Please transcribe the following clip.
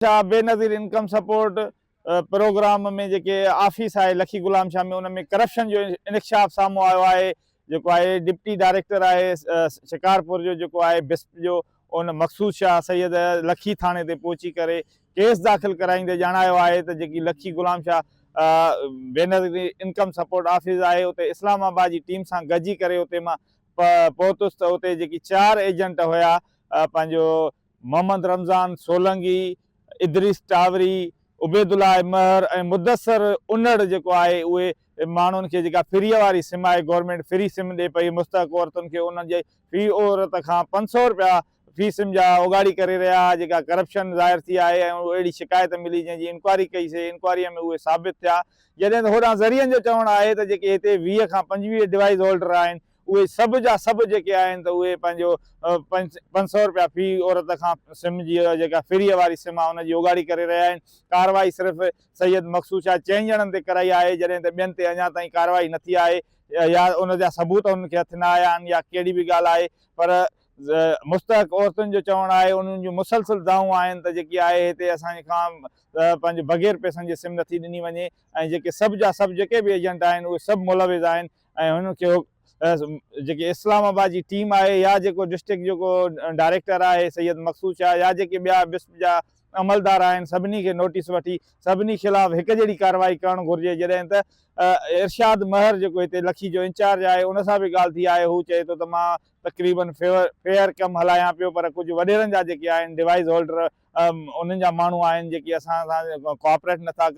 Shah Benazir income support programme ۾ جيڪي office آهي لکي غلام شاهه ۾ ان ۾ ڪرپشن جو انڪشاف سامهون آيو آهي جيڪو آهي ڊپٽي ڊائريڪٽر آهي شڪارپور جو جيڪو آهي بسپ جو ان مقصود شاهه سيد لکي ٿاڻي تي پهچي ڪري ڪيس داخل ڪرائيندي ڄاڻايو آهي ته جيڪي لکي Ghulam Shah Benazir income support office آهي اتي اسلام آباد جي ٽيم سان گڏجي ڪري اتي مان پهتس ته اتي جيڪي چار ايجنٽ هيا پنهنجو محمد رمضان سولنگي، ادريس ٽاوري، عبيدالله مهر ۽ مدثر انڙ جيڪو آهي اهي ماڻهن کي جيڪا فريء واري سم آهي گورنمينٽ فري سم ڏي پئي مستحق عورتن کي انهن جي في عورت کان 500 رپيا في سم جا اوڳاڙي ڪري رهيا ها جيڪا ڪرپشن ظاهر ٿي آهي ۽ اهڙي شڪايت ملي جنهن جي انڪوائري ڪئي سي انڪوائريء ۾ اهي ثابت ٿيا جڏهن ته هوڏانهن ذريعن جو چوڻ آهي ته جيڪي هتي 20 کان 25 ڊوائيس هولڊر آهن اهي سڀ جا سڀ جيڪي آهن ته اهي پنهنجو 500 رپيا في عورت کان سم جي جيڪا فريء واري سم آهي ان جي اوڳاڙي ڪري رهيا آهن. ڪارروائي صرف سيد مقصود شاهه چئن ڄڻن تي ڪرائي آهي جڏهن ته ٻين تي اڃا تائين ڪارروائي نه ٿي آهي يا ان جا ثبوت انهن کي هٿ نه آيا آهن يا ڪهڙي به ڳالهه آهي پر مستحق عورتن جو چوڻ آهي انهن جون مسلسل دانهون آهن ته جيڪي آهي هتي اسان کان پنهنجو بغير پئسن جي سم نٿي ڏني وڃي ۽ جيڪي سڀ جا سڀ جيڪي به ايجنٽ آهن اهي سڀ ملوث آهن ۽ هنن کي جيڪي اسلام آباد جي ٽيم آهي يا جيڪو ڊسٽرڪٽ جيڪو ڊائريڪٽر آهي سيد مقصود شاهه يا جيڪي ٻيا بسپ جا عملدار آهن سڀني کي نوٽيس وٺي سڀني خلاف هڪ جهڙي ڪارروائي ڪرڻ گهرجي جڏهن ته ارشاد مهر جيڪو هتي لکي جو انچارج آهي ان سان به ڳالهه ٿي آهي هو چئي ٿو ته مان تقريبن فيئر ڪم هلايان پيو پر ڪجهه وڏيرن جا جيڪي آهن ڊوائيس هولڊر انهن جا ماڻهو آهن جيڪي اسان سان ڪوآپريٽ نٿا ڪن.